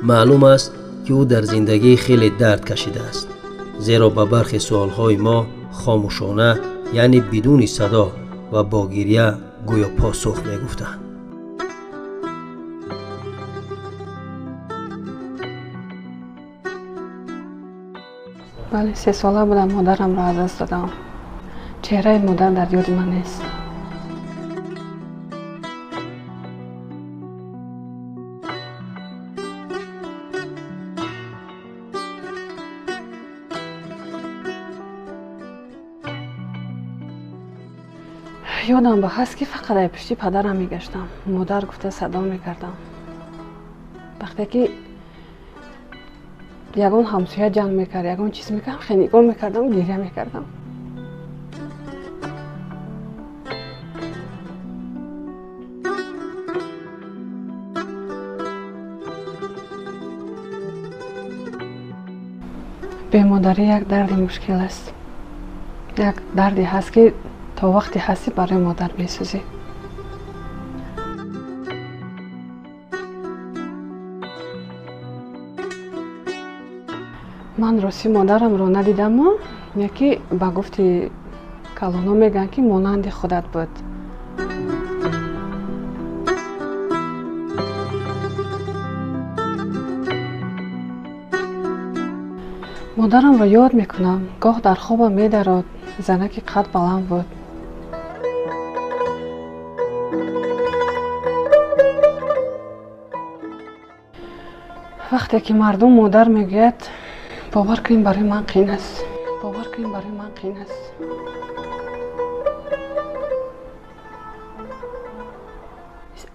Маълум аст, ки ӯ дар зиндагӣ хеле дард кашидааст, зеро ба бархе суолҳои мо хомӯшона, яъне бидуни садо ва бо гиря гӯё посух мегуфтанд. Бале, 3 сола будам, модарамро аз даст додам. Чеҳраи модар дар ёди ман нест. Ёдам ба ҳаст, ки фақат ай пушти падарам мегаштам, модар гуфта садо мекардам. Вақте ки ягон ҳамсоя ҷанг мекард, ягон чиз мекард, хеле нигоҳ мекардам, гиря мекардам. Бемодарӣ як дарди мушкил аст, як дарде ҳаст, ки то вақте ҳастӣ барои модар месӯзӣ. Ман ростӣ модарамро надидаму, яке ба гуфти калоно мегӯянд, ки монанди худат буд. Модарамро ёд мекунам, гоҳ дар хобам медарод. Занаки қад баланд буд. Вақте ки мардум модар мегӯяд, бовар кунем, барои ман қиин аст, бовар кунем, барои ман қиин аст.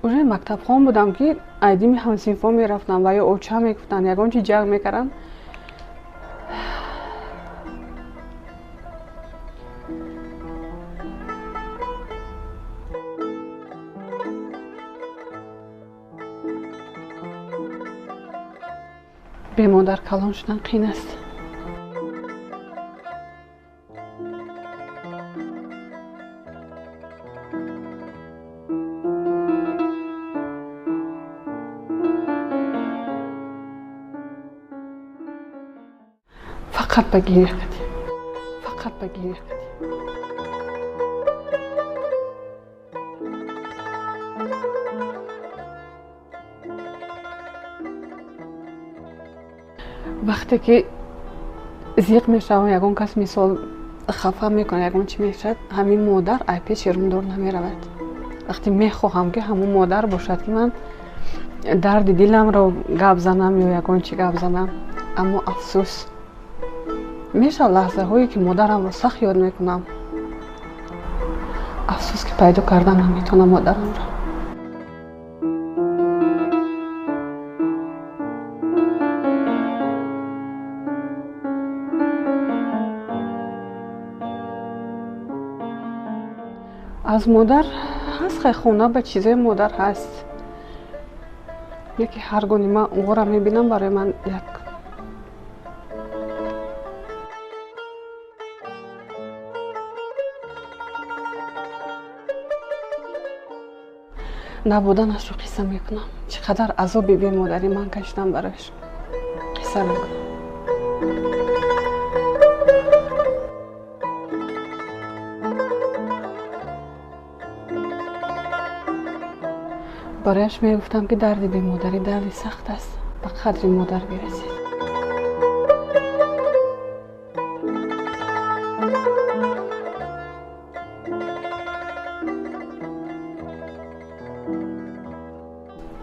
Уже мактабхон будам, ки айдими ҳамсинфон мерафтам ва ё оча мегуфтанд, ягон чи ҷанг мекарданд. Бемодар калон шудан қиин аст. Фақат ба гиря кардем, фақат ба гиря кардем. Вақте ки зиқ мешавам, ягон кас мисол хафа мекунад, ягон чӣ мешавад, ҳамин модар ай пеши румдор намеравад. Вақте мехоҳам, ки ҳамон модар бошад, ки ман дарди диламро гап занам ё ягон чӣ гап занам, аммо афсӯс, мешавад лаҳзаҳое, ки модарамро сахт ёд мекунам. Афсӯс, ки пайдо кардан наметавонам модарамро. Аз модар ҳаст, хай, хона ба чизои модар ҳаст, яке ҳар гоҳ ман онро мебинам, барои ман як набуданашро қисса мекунам. Чӣ қадар азоби бемодарӣ ман кашидам, барояш қисса мекунам. Барояш мегуфтам, ки дарди бемодарӣ дарди сахт аст, ба қадри модар бирасед.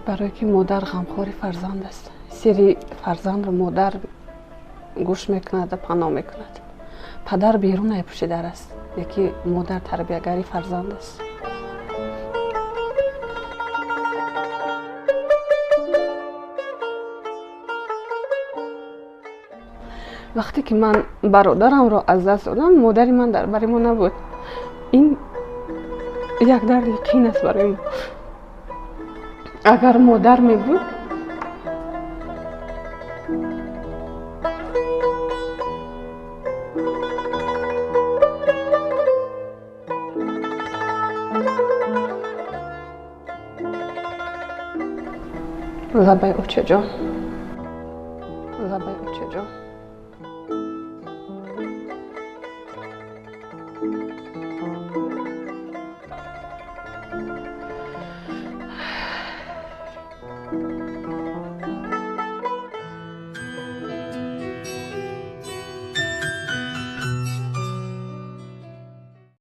Барое ки модар ғамхори фарзанд аст, сири фарзандро модар гӯш мекунад ва паноҳ мекунад. Падар берун айпӯшидар аст, яки модар тарбиягари фарзанд аст. Вақте ки ман бародарамро аз даст додам, модари ман дар бари мо набуд. Ин як дарди қин аст барои мо. Агар модар мебуд, лабай, очаҷон. Лабай, очаҷон.